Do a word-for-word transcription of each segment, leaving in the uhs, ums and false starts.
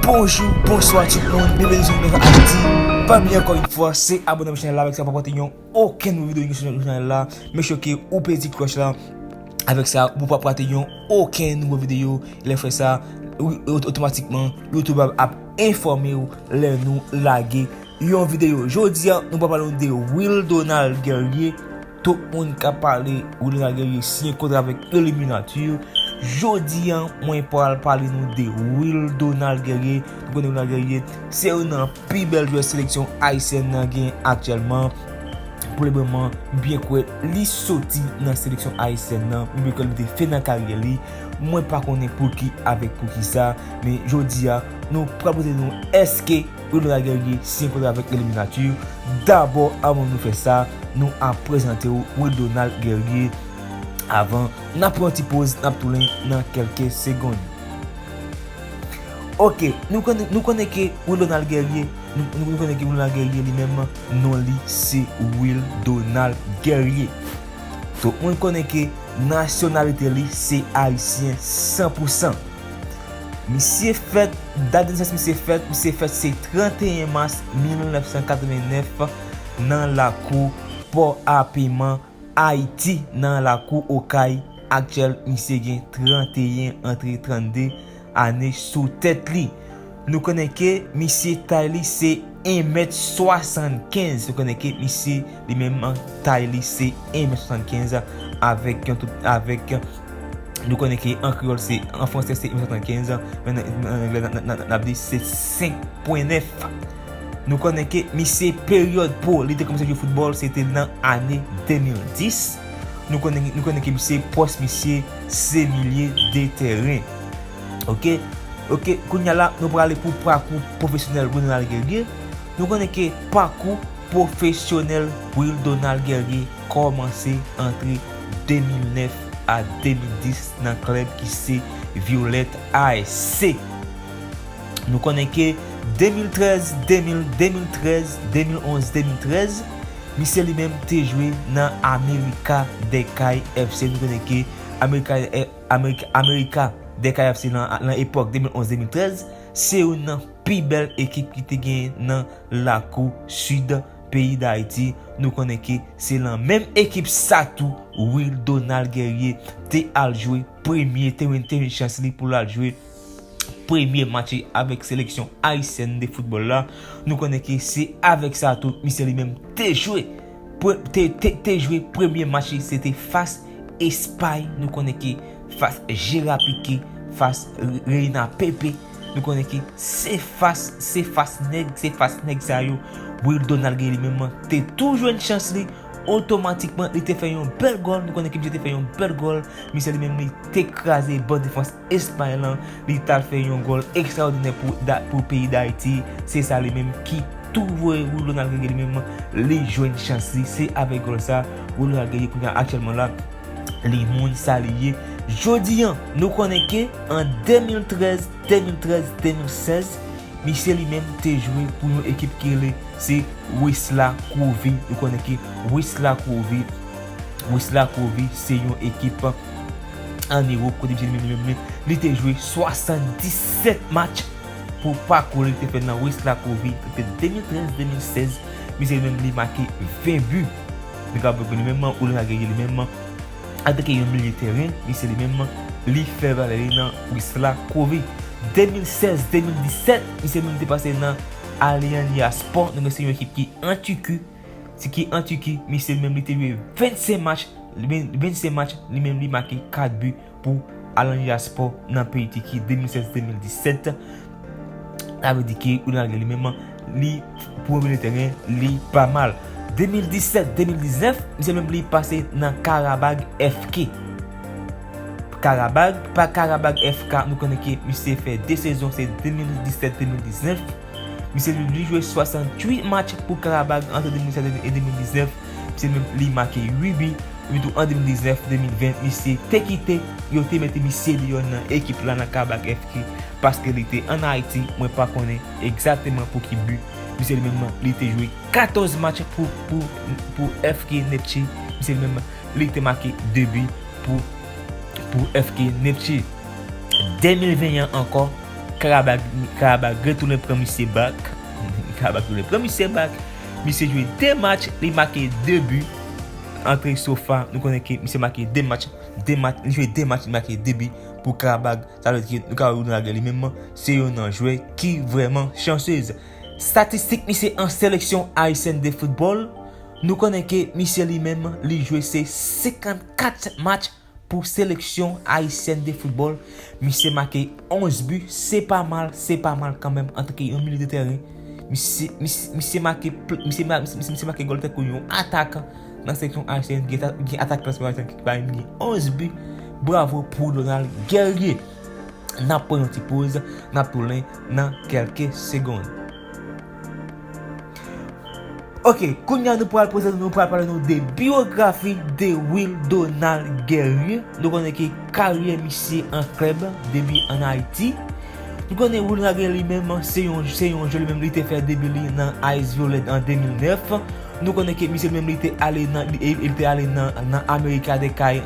Bonjou, bonswa tout moun, byenveni sou Nèf Ayiti. Pami ankò yon fwa, se abòne nan chanèl la, avèk sa pa pote yon okenn nouvo videyo sou chanèl la. Make sure ke ou peze ti klòch la. Avèk sa, ou pa p rate yon okenn nouvo videyo. Lè fè sa, ou, o-, otomatikman, YouTube ap, ap enfòme w lè nou lage yon videyo. Jodi a, nou pral pale de Wildonald Guerrier. Tout moun ka pale Wildonald Guerrier siyen kontra avèk Illuminati. Jodi a, mwen pral pale nou de Wildonald Guerrier. Nou konnen Wildonald Guerrier se youn nan pi bèl jwè seleksyon ayisyèn nan gen aktyèlman. Pou le moman, m byen kwè li soti nan seleksyon ayisyèn nan, m byen kwè li te fen nan karyè li. Mwen pa konnen pouki avèk poukisa, men jodi a, nou pral pote nou èske Wildonald Guerrier siyen kontra avèk Illuminati. Dabò, avan nou fè sa, nou ap prezante w Wildonald Guerrier. Avan, n ap pran yon ti poz, n ap tounen nan kèlke segonn. Ok, nou konnen, nou konnen ke Wildonald Guerrier, nou, nou, nou konnen ke Wildonald Guerrier li menm, non li se Wildonald Guerrier. Tout moun konnen ke nasyonalite li se ayisyen san pou san. Misye fèt, dat de nesans misye fèt, misye fèt se trannteyen mas mil nèf san katrevennnèf nan lakou Pò a Peman, Ayiti, nan lakou Okay. Aktyèl, misye gen trannteyen antre trannde ane sou tèt li. Nou konnen ke misye tay li se en mèt swasannkenz. Nou konnen ke misye li menm tay li se en mèt swasannkenz avèk yon tout, avèk, nou konnen ke an kreyòl se, an fransè se en mèt swasannkenz, men nan, nan anglè n ap di se senk pwen nèf. Nou konnen ke misye peryòd pou li te kòmanse jwe foutbòl se te nan ane de mil dis. Nou konnen, nou konnen ke misye pòs misye se milye de tèren. Ok, ok, kounye a la, nou prale pou pakou pwofesyonèl Wildonald Guerrier. Nou konnen ke pakou pwofesyonèl Wildonald Guerrier kòmanse antre de mil nèf a de mil dis nan klèb ki se Violet A S C. Nou konnen ke de mil trèz, de mil, de mil trèz, de mil onz, de mil trèz, misye li menm te jwe nan América de Cali F C. Nou konnen ke América, eh, América, América de Cali F C nan, nan epòk de mil onz de mil trèz, se youn nan pi bèl ekip ki te genyen nan lakou sid peyi Dayiti. Nou konnen ke se nan menm ekip sa tou Wildonald Guerrier te al jwe premye, te jwenn, te jwenn chans li pou l al jwe premye match avèk seleksyon ayisyèn de foutbòl la. Nou konnen ke se avèk sa tou misye li menm te jwe, pre-, te, te, te jwe premye match li, se te fas Espay. Nou konnen ke fas Gerard Piqué, fas Re-, Reina Pepe. Nou konnen ke se fas, se fas nèg, se fas nèg sa yo Wildonald Guerrier li menm te tou jwenn chans li. Otomatikman, li te fè yon bèl gòl. Nou konnen ke misye te fè yon bèl gòl. Misye li menm, li te kraze ban defans Espay lan. Li t al fè yon gòl ekstraòdinè pou Da-, pou peyi Dayiti. Se sa li menm ki tou voye Wildonald Guerrier li menm, li jwenn chans li. Se avèk gòl sa, Wildonald Guerrier kounye a aktyèlman la, li moun sa li ye. Jodi a, nou konnen ke an de mil trèz, de mil trèz, de mil sèz, misye li menm te jwe pou yon ekip ki rele se Wisła Crowé. Nou konnen ke Wisła Crowé, Wisła Crowé se yon ekip an Ewòp kote misye li menm, li menm, li te jwe swasanndisèt match pou pakou li te fè nan Wisła Crowé, ant de mil trèz, de mil sèz, misye li menm li make ven bi. Nou ka wè li menm, Wildonald Guerrier li menm, antanke yon milye tèren, misye li menm, li fè valè li nan Wisła Crowé. De mil sèz, de mil disèt, misye menm te pase nan Alanyaspor, nou konnen se yon ekip ki an Tiki, se ki an Tiki, misye li menm li te jwe vennsenk match, vennsenk match, li menm li make kat bi pou Alanyaspor nan peyi Tiki de mil sèz de mil disèt. Sa vle di ke Wildonald Guerrier li menm, li, pou yon milye tèren, li pa mal. De mil disèt, de mil diznèf, misye menm li pase nan Qarabag F K. Qarabag, pa Qarabag F K, nou konnen ke misye fè de sezon, se de mil disèt, de mil diznèf. Misye li jwe swasantuit match pou Qarabag ant de mil disèt e de mil diznèf. Misye menm li make uit bi. Epi tou an de mil diznèf, de mil ven, misye te kite, yo te mete misye deyò nan ekip la, nan Qarabag F K, paske li te ann Ayiti, mwen pa konnen egzakteman pou ki bi. Misye li menm, li te jwe katòz match pou, pou, pou F K Neptune. Misye li menm, li te make de bi pou, pou F K Neptune. de mil ven an ankò, Karabag, Karabag retounen pran misye bak. Karabag retounen pran misye bak. Misye jwe de match, li make de bi. Antre Sofa, nou konnen ke misye make de match, de match, li jwe de match, li make de bi pou Karabag. Sa vle di ke nou ka wè Willian Laguerre li menm, se youn nan jwè ki vrèman chansez. Statistik misye an seleksyon ayisyèn de foutbòl, nou konnen ke misye li menm, li jwe se senkannkat match pou seleksyon ayisyèn de foutbòl. Misye make onz bi, se pa mal, se pa mal kanmenm, antanke yon milye de tèren. Misye, misye, misye make pl-, misye ma-, misye, misye make gòl tankou yon atakan nan seleksyon ayisyèn, gen ta-, gen atakan seleksyon ayisyèn ki bay li onz bi. Bravo pou Willian Laguerre. N ap pran yon ti poz, n ap tounen nan kèlke segonn. Ok, kounye a nou pral prezante, nou pral pale nou de biyografi de Willian Laguerre. Nou konnen ke karyè misye an klèb, debi an Ayiti. Nou konnen Willian Laguerre li menm, se yon, se yon jwè li menm, li te fè debi li nan Ice Violet an de mil nèf. Nou konnen ke misye li menm, li te ale nan, li, li te ale nan, nan Amerika de Kay,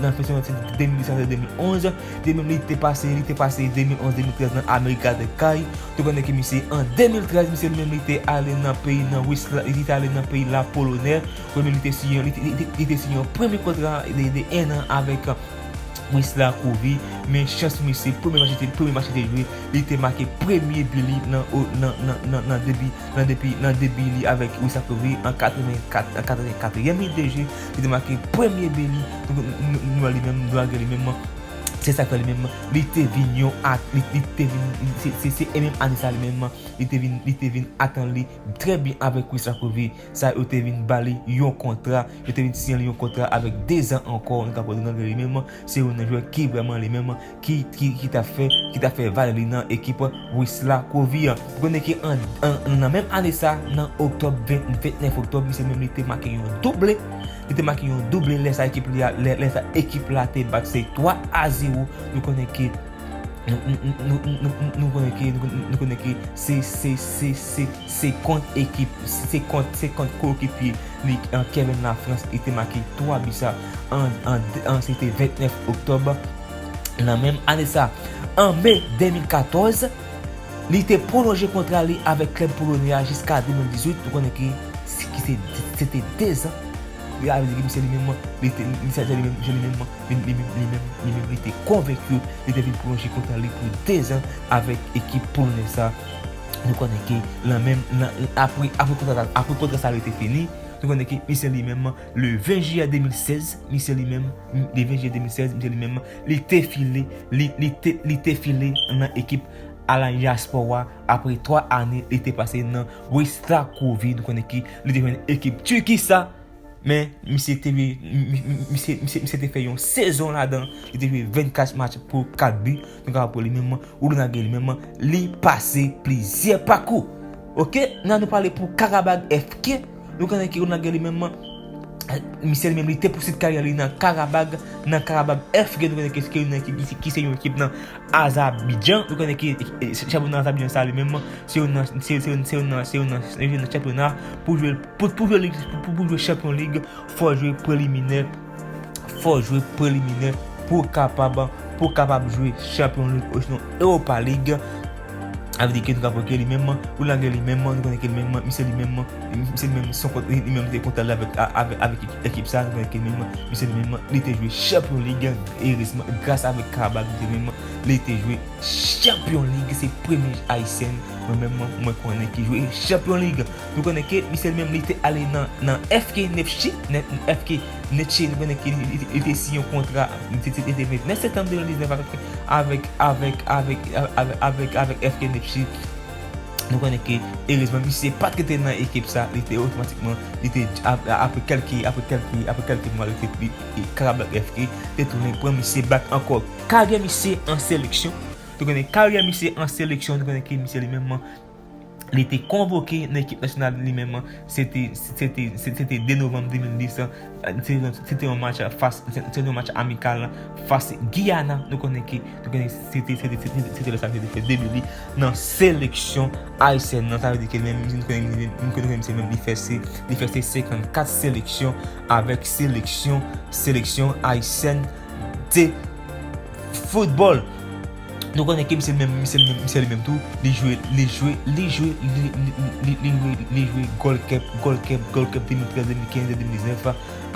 nan fen sezon de mil dis a de mil onz. Li menm, li te pase, li te pase de mil onz, de mil trèz nan Amerika de Kay. Nou konnen ke misye an de mil trèz, misye li menm, li te ale nan peyi, nan Wisla, li te ale nan peyi la Polonè. Kote li te siyen, li te, li te, li te siyen yon premye kontra de, de en an avèk Wisla Crowvey, men chans misye, premye match li te, premye match li te jwe, li te make premye bi li nan, o, nan, nan, nan, nan debi, nan debi, nan debi li avèk Wisla Crowvey an katrevenkat, an katrevenkatriyèm minit de jeu, li te make premye bi li, nou, nou, nou, nou wè li menm, nou wè li menm, se sa k fè li menm, li te vin yon at-, li, li te vin, se, se, se, e menm ane sa li menm, li te vin, li te vin atann li trè byen avèk Wisla Crowvey. Sa yo te vin ba li yon kontra, yo te vin siyen li yon kontra avèk de zan ankò. Nou ka pran Willian Laguerre li menm, se youn nan jwè ki vrèman li menm, ki, ki, ki ta fè, ki ta fè valè li nan ekip Wisla Crowvey an. Ou konnen ke an, an, nan menm ane sa, nan oktòb, ven, vennèf oktòb, misye menm li te make yon double. Li te make yon double lè sa ekip li a, lè, lè sa ekip la te bat se twa a zewo. Nou konnen ke nou, nou, nou, nou, nou, nou, nou konnen ke, nou, nou, nou konnen ke se, se, se, se, se kont ekip, se kont, se kont koekipye li, an, Kevin Lafrance, li te make twa bi sa an, an, an, se te vennèf oktòb nan menm ane sa. An me de mil katòz, li te pwolonje kontra li avèk klèb polonè a jiska de mil dizwit. Nou konnen ke se, ki se, se te de zan. Sa vle di ke misye li menm, li te, misye li menm, li menm, li, li, li menm, li menm, li te konvenki, li te vin pwolonje kontra li pou de zan avèk ekip polonè sa. Nou konnen ke nan menm, nan, apre, apre kontra sa, apre kontra sa li te fini, nou konnen ke misye li menm, le ven jiyè de mil sèz, misye li menm, le ven jiyè de mil sèz, misye li menm, li te file, li, li te, li te file nan ekip Alanya Spor a, apre twa ane, li te pase nan Wisla Crowvey, nou konnen ke li te jwenn ekip Tiki sa, men misye te, mi-, mi-, mi-, misye, misye, misye te fè yon sezon ladan, li te jwe vennkat match pou kat bi, nou ka wè pou li menm, Willian Laguerre li menm, li pase plizyè pakou. Ok, nan nou pale pou Qarabag F K, nou konnen ke Willian Laguerre li menm, misye li menm, li te pouswit karyè li nan Qarabag, nan Qarabag F K, nou konnen ke se yon ekip ki, ki se yon ekip nan Azabidjan, nou konnen ke, e, e, chanpyona Azabidjan sa li menm, se yon nan, se, se, se yon nan, se yon nan, se yon nan chanpyona pou jwe, pou, pou jwe lig, pou, pou, pou jwe Champion League, fò jwe preliminè, fò jwe preliminè pou kapab, pou kapab jwe Champion League osinon Europa League. Sa vle di ke nou ka pran ke li menm, Willian Laguerre li menm, nou konnen ke li menm, misye li menm, misye li menm, son kont, li menm li te kontan avèk, avèk, avèk ekip sa, nou konnen ke li menm, misye li menm, li te jwe Champion League, erezman, gras avèk Qarabag, misye li menm, li te jwe Champion League, se premye Ayisyen, mwen menm, mwen konnen ki jwe Champion League. Nou konnen ke misye li menm, li te ale nan, nan F K Nefchi, ne, F K Nefchi, nou konnen ke li, li, li te siyen yon kontra, li te, li te vennèf septanm de mil diznèf avèk, avèk, avèk, avèk, avèk, avèk F K Nefchi. Nou konnen ke, erezman, misye pa t rete nan ekip sa, li te otomatikman, li te, ap-, apre kèlke, apre kèlke, apre kèlke mwa, li te, li, li, Qarabag F K te tounen pran misye bak ankò. Karyè misye an seleksyon, nou konnen karyè misye an seleksyon, nou konnen ke misye li menm, li te konvoke nan ekip nasyonal li menm, se te, se te, se, se te de novanm de mil dis, se, se te yon match fas, se, se te yon match amikal fas Giyana, nou konnen ke, nou konnen se te, se te, se te, se te lè sa misye te fè debi li nan seleksyon ayisyèn nan, sa vle di ke menm, nou konnen, nou konnen misye menm, li fè se, li fè se senkannkat seleksyon avèk seleksyon, seleksyon ayisyèn de foutbòl. Nou konnen ke misye li menm, misye li menm, misye li menm tou, li jwe, li jwe, li jwe, li, li, li, li, li jwe, li jwe Gold Cup, Gold Cup, Gold Cup de mil trèz, de mil kenz, de mil diznèf,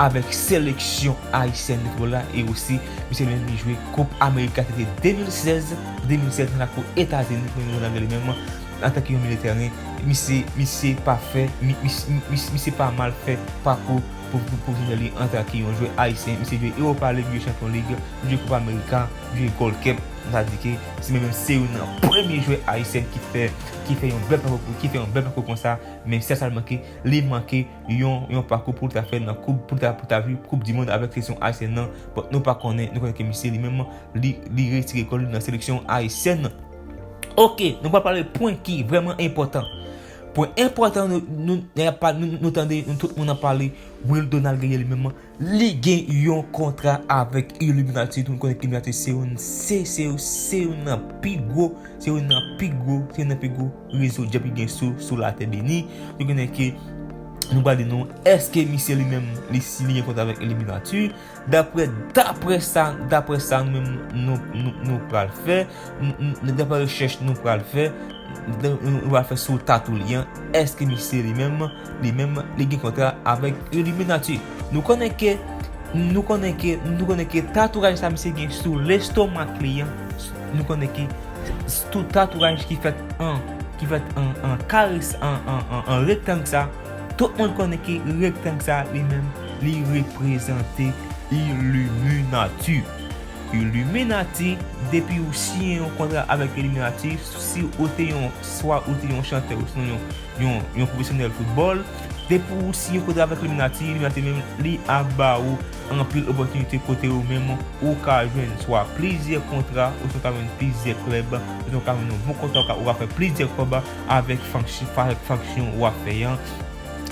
avèk seleksyon ayisyèn de foutbòl la, e osi, misye li menm, li jwe Koup Amerika, se te de mil sèz, de mil sèz, nan lakou Etazini, pou nou gade li menm, antanke yon milye tèren, misye, misye pa fè, mi-, misye, misye, misye pa mal fè pakou pou, pou, pwofesyonèl li antanke yon jwè ayisyen. Misye jwe Europa League, jwe Champions League, jwe Koup Amerika, jwe Gold Cup. Sa di ke se menm, se youn nan premye jwè ayisyen ki fè, ki fè yon bèl pakou, ki fè yon bèl pakou konsa. Men sèl sa l manke, li manke yon, yon pakou pou l ta fè nan koup, pou l ta, pou l ta jwe Koup di Mond avèk seleksyon ayisyèn nan. But nou pa konnen, nou konnen ke misye li menm, li, li retire kò l nan seleksyon ayisyèn nan. Ok, nou pral pale pwen ki vrèman enpòtan. Pwen enpòtan, nou, nou, nou, nou tande, nou tout moun ap pale, Will Donald Guerrier li menm, li gen yon kontra avèk Illuminati. Tout moun konnen ke Illuminati se youn, se, se, se youn nan pi gwo, se youn nan pi gwo, se youn nan pi gwo rezo djab ki gen sou, sou latè beni. Nou konnen ke nou pral di nou, èske misye li menm, li, si li gen kontra avèk Illuminati? Daprè, daprè sa, daprè sa nou menm nou, nou, nou pral fè, n-, n-, daprè rechèch nou pral fè, n-, nou pral fè sou tatou li an, èske misye li menm, li menm, li gen kontra avèk Illuminati? Nou konnen ke, nou konnen ke, nou konnen ke tatouraj sa misye gen sou lestomak li an, nou konnen ke s-, tout tatouraj ki fèt an, ki fèt an, an kare, an, an, an, an rektang sa, tout moun konnen ke rektang sa li menm, li reprezante Illuminati. Illuminati, depi ou siyen yon kontra avèk Illuminati, si ou te yon, swa ou te yon chantè, ou sinon yon, yon, yon pwofesyonèl foutbòl, depi ou siyen kontra avèk Illuminati, Illuminati menm, li ap ba ou anpil opòtinite kote ou menm, ou ka jwenn swa plizyè kontra, ou sinon ka jwenn plizyè klèb, ou sinon ka jwenn yon bon kontra, ou ka, ou ka fè plizyè kòb avèk fonksyon, avèk fonksyon w ap fè an.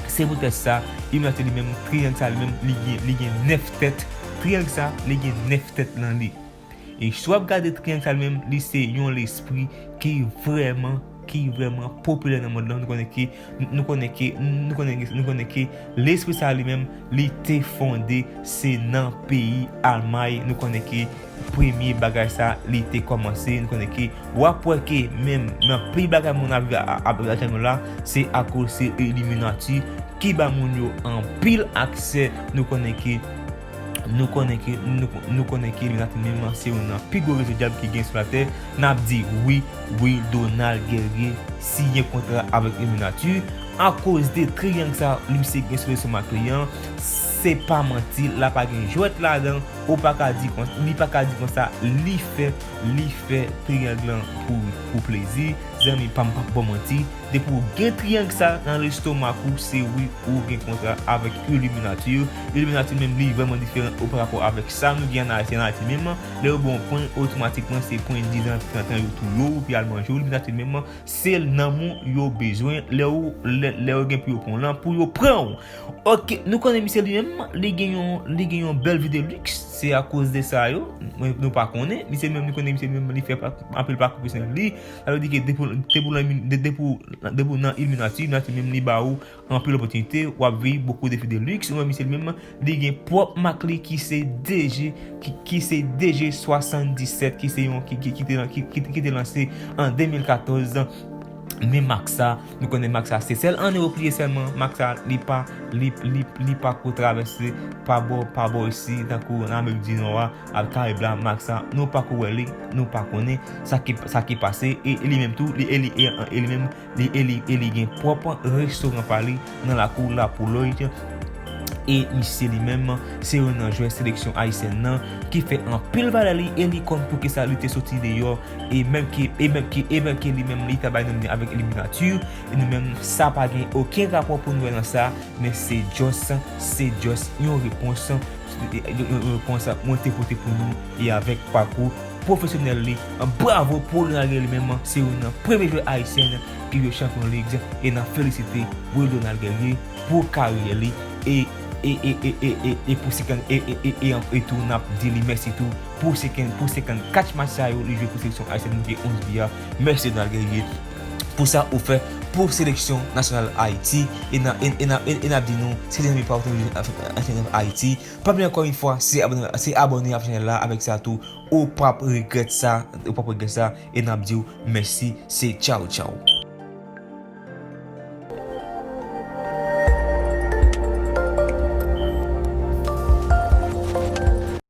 Se poutèt sa, Illuminati li menm, triyang sa li menm, li gen, li gen nèf tèt. Triyang sa, li gen nèf tèt nan li. E si w ap gade triyang sa li menm, li se yon lespri ki vrèman, ki vrèman popilè nan mond lan. Nou konnen ke, nou konnen ke, nou konnen ke, nou konnen ke lespri sa li menm, li te fonde, se nan peyi Almay. Nou konnen ke premye bagay sa, li te kòmanse. Nou konnen ke w ap wè ke menm nan peyi bagay moun ap viv a, ap viv aktyèlman la, se akoz se Illuminati ki ba moun yo anpil aksè. Nou konnen ke, nou konnen ke, nou, nou konnen ke Illuminati menm se youn nan pi gwo rezo dyab ki gen sou latè. N ap di wi, Will Donald Guerrier siyen kontra avèk Illuminati. Akoz de triyang sa, li misye gen sou lestomak li an, se pa manti, la pa gen jwèt ladan, ou pa ka di konsa, li pa ka di konsa, li fè, li fè triyang lan pou, pou plezi. Zanmi pa m, p ap ba w manti, depi w gen triyang sa nan lestomak ou, se wi ou gen kontra avèk Illuminati. Illuminati menm li vrèman diferan ou pa rapò avèk sa nou gen an Ayiti. An Ayiti menm, lè yo ba w pwen, otomatikman se pwen diz an, trant an yo touye w, ou pi al manje w. Illuminati menm, se nanm ou yo bezwen. Lè ou, lè, lè yo gen pou yo pran w lan, pou yo pran w. Ok, nou konnen misye li menm, li gen yon, li gen yon bèl vi de liks. Se akoz de sa yo, nou, nou pa konnen. Misye menm, nou konnen misye menm, li fè pa, anpil pakou pèsonèl li. Sa vle di ke depi, depi w nan, de-, depi w, depi w nan Illuminati, Illuminati menm li ba ou anpil opòtinite, w ap viv beaucoup de vie de luxe. Ou wè misye li menm, li gen pwòp mak li ki se D G, ki, ki se D G swasanndisèt, ki se yon, ki, ki, ki te lan-, ki, ki, ki te lanse an de mil katòz. Men mak sa, nou konnen mak sa se sèl an Ewòp li ye sèlman. Mak sa, li pa, li, li, li pa ko travèse pa bò, pa bò isi, tankou nan Amerik di Nò a, ak Karib la. Mak sa, nou pa ko wè li, nou pa konnen sa ki, sa ki pase. E, e li menm tou, li, e li, e, e li menm, li, e li, e li gen pwòp restoran pa li nan lakou Lapoulòy. E misye li menm, se youn nan jwè seleksyon ayisyèn nan ki fè anpil valè li, e li konn poukisa li te soti deyò. E menm ke, e menm ke, e menm ke li menm li ta bay nonm li avèk Illuminati, e nou menm sa pa gen okenn rapò pou nou wè nan sa, men se just, se just yon repons, yon, yon, yon repons mwen te pote pou nou, e avèk pakou pwofesyonèl li. Bravo pou Ronald Guerrier li menm, se youn nan premye jwè ayisyen ki jwe Champions League, e n ap felisite Will Donald Guerrier pou karyè li, e, e, e pou senkant, e, e, e, e, e tou n ap di li mèsi tou pou senkant, pou senkannkat match sa yo li jwe pou seleksyon ayisyèn, li gen onz bi a. Mèsi Donald Guerrier pou sa ou fè pou seleksyon nasyonal Ayiti. E n ap di nou, se te zanmi pa w, Anthony F Haiti. Pa bliye ankò yon fwa, se abòne ak chanèl la, avèk sa tou, ou p ap regrèt sa, ou p ap regrèt sa, e n ap di w mèsi, se tchaw tchaw.